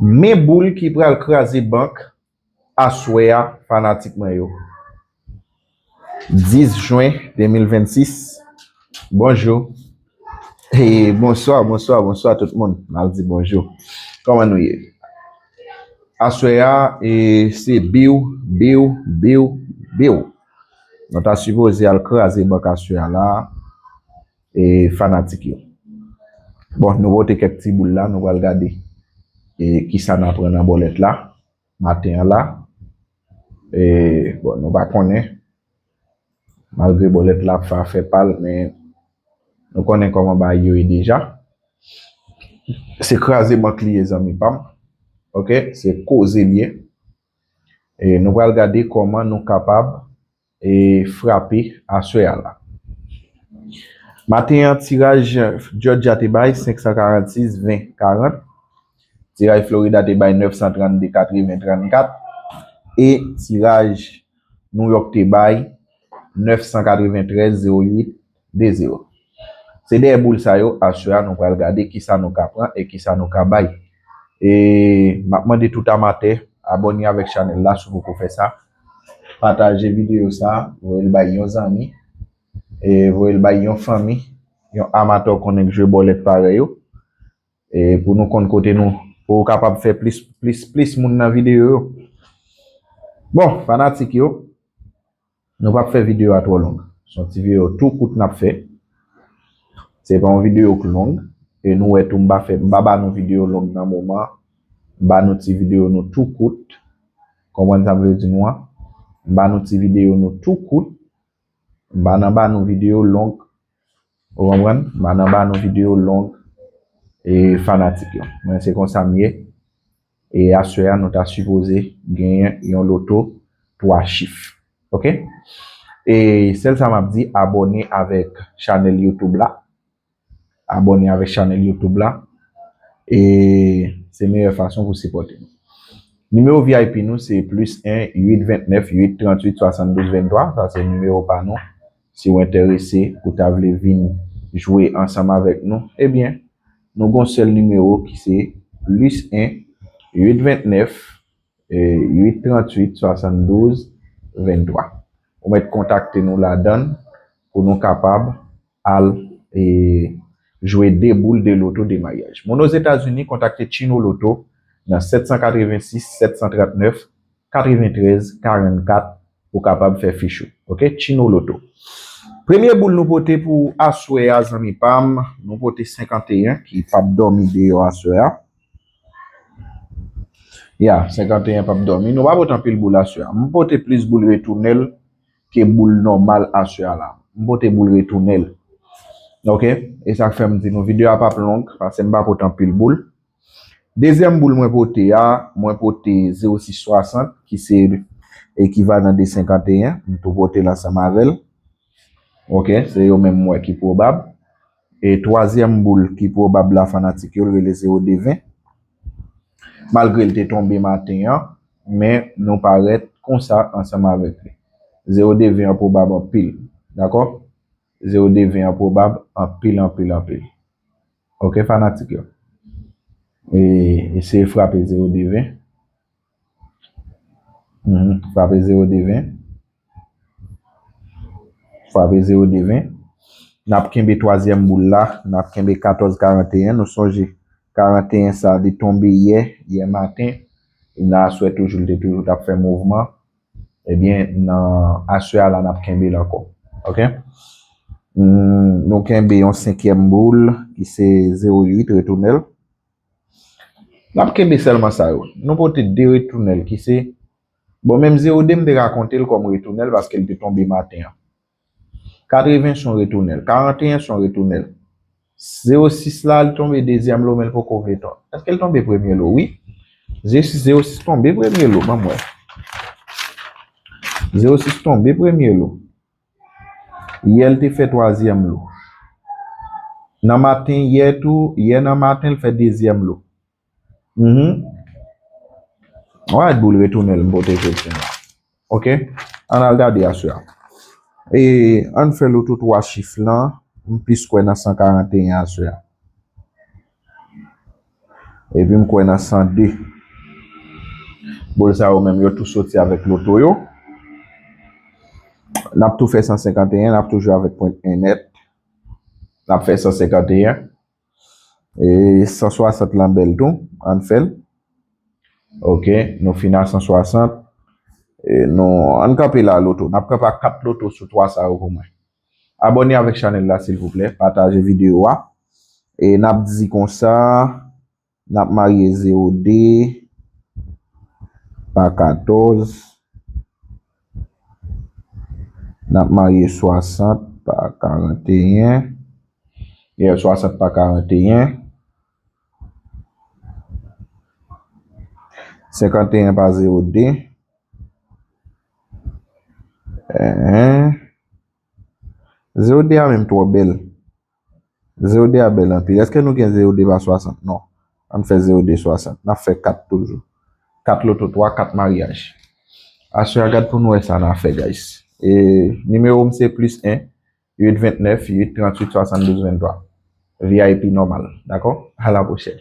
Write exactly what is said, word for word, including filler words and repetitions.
Men boul ki pral kraze bank aswè a, fanatik mwen yo. Dis jen de mil vennsis. Bonjou. E bonswa, bonswa, bonswa tout moun. M ap di bonjou. Kòman nou ye? Aswè a, e, se biw, biw, biw, biw. Nou ta sipoze al kraze bank aswè a la, e, fanatik yo. Bon, nou pote kèk ti boul la, nou pral gade, e, kisa n ap pran nan bòlèt la, maten an la. E, bon, nou pa konnen, malgre bòlèt la ap fè afè pa l, men nou konnen kòman bagay yo ye deja. Se kraze bank li ye, zanmi pa m. Oke? Se koze l ye. E nou pral gade kòman nou kapab, e, frape aswè a la. Maten an, tiraj Georgia te bay senk san karannsis, ven, karant. Tiraj Florida te bay nèf san trannde, katreven, trannkat. E tiraj New York te bay nèf san katreventrèz, zewo uit, de zewo. Se dèyè boul sa yo, aswè a nou pral gade kisa nou ka pran e kisa nou ka bay. E m ap mande tout amatè, abòne avèk chanèl la si w poko fè sa. Pataje videyo sa, voye l bay yon zanmi, e voye l bay yon fanmi, yon amatè w konnen k jwe bòlèt parèy ou. E pou nou konn kote nou, pou w kapab fè plis, plis, plis moun nan videyo yo. Bon, fanatik yo, nou p ap fè videyo a twò long. Se yon ti videyo tou kout n ap fè. Se pa yon videyo k long. E nou wè tou, m pa fè, m pa ba nou videyo long nan moman. M ba nou ti videyo nou tou kout. Konprann sa m vle di nou an? M ba nou ti videyo nou tou kout. M pa nan ba nou videyo long. Ou konprann? M pa nan ba nou videyo long, e, fanatik yo. Men se konsa m ye. E aswè a, nou ta sipoze genyen yon loto twa chif. Oke? E sèl sa m ap di, abòne avèk chanèl YouTube la. Abòne avèk chanèl YouTube la. E se meyè fason pou sipòte nou. Nimewo V I P nou se plis en, uit vennèf, uit tranntuit, swasanndouz venntwa. Sa se nimewo pa nou. Si w enterese, ou ta vle vin jwe ansanm avèk nou, ebyen, nou gon sèl nimewo ki se plis en, uit vennèf, e, uit tranntuit, swasanndouz venntwa. Ou mèt kontakte nou ladan l pou nou kapab al, e, jwe de boul de loto de maryaj. Moun Ozetazini, kontakte Chino Loto nan sèt san katrevensis, sèt san trannèf, katreventrèz, karannkat pou kapab fè fich ou. Oke, Chino Loto. Premye boul nou pote pou aswè a, zanmi pa m, nou pote senkanteyen ki p ap dòmi deyò aswè a. Ya, senkanteyen p ap dòmi. Nou pa pote anpil boul aswè a. M pote plis boul retounèl ke boul nòmal aswè a la. M pote boul retounèl. Oke? E sa k fè m di nou videyo a p ap long, paske m pa pote anpil boul. Dezyèm boul mwen pote a, mwen pote zewo sis swasant, ki se ekivalan de senkanteyen. M tou pote l ansanm avè l. Oke, se yo menm m wè ki pwobab. E twazyèm boul ki pwobab la, fanatik yo, l rele zewo de ven. Malgre l te tonbe maten an, men nou parèt konsa ansanm avèk li. Zewo de ven an pwobab anpil. Dakò? Zewo de ven an pwobab anpil, anpil, anpil. Oke, fanatik yo. E, eseye frape zewo de ven. Mhm, frape zewo de ven. Frape zewo de ven. N ap kenbe twazyèm boul la. N ap kenbe katòz karanteyen. Nou sonje, karanteyen sa, li tonbe yè, yè maten. Nan aswè toujou, li te toujou t ap fè mouvman. Ebyen, nan aswè a la, n ap kenbe l ankò. Oke? Hmm, nou kenbe yon senkyèm boul, ki se zewo uit, retounèl. N ap kenbe sèlman sa yo. Nou pote de retounèl, ki se, bon, menm zewo de, m te ka konte l kòm retounèl, paske l te tonbe maten an. Katreven se yon retounèl. Karanteyen se yon retounèl. Zewo sis la, li tonbe dezyèm lo, men l poko vle tonbe. Èske l tonbe premye lo? Wi. Zewo sis, zewo sis tonbe premye lo, ban m wè. Zewo sis tonbe premye lo. Yè, l te fè twazyèm lo. Nan maten, yè tou, yè nan maten, l fè dezyèm lo. Mhm. Alright, boul retounèl, m pote jodi a. Oke? Ann al gade aswè a. E, ann fè loto twa chif lan, m plis kwè nan san karanteyen aswè a. Epi m kwè nan san de. Boul sa yo menm, yo tou soti avèk loto yo. N ap tou fè san senkanteyen, n ap tou jwe avèk pwent en nèt. N ap fè san senkanteyen. E san swasant lan bèl tou, ann fè l. Ok, nou fin a san swasant. E nou, ann kanpe la loto. N ap kanpe ak kat loto sou twa sa yo pou mwen. Abòne avèk chanèl la silvouplè, pataje videyo a. E n ap di konsa, n ap marye zewo de pa katòz. N ap marye swasant pa karanteyen. Yeah, swasant pa karanteyen. Senkanteyen pa zewo de. Enhen. Zewo de a menm twò bèl. Zewo de a bèl anpil. Èske nou gen zewo de pa swasant? Non. Ann fè zewo de swasant. N ap fè kat toujou. Kat loto twa, kat maryaj. Aswè a, gad pou nou wè sa n a fè, guys. E nimewo m se plis en, uit ventnèf, uit tranntuit, swasanndouz venntwa. V I P nòmal. Dakò? A la pwochèn.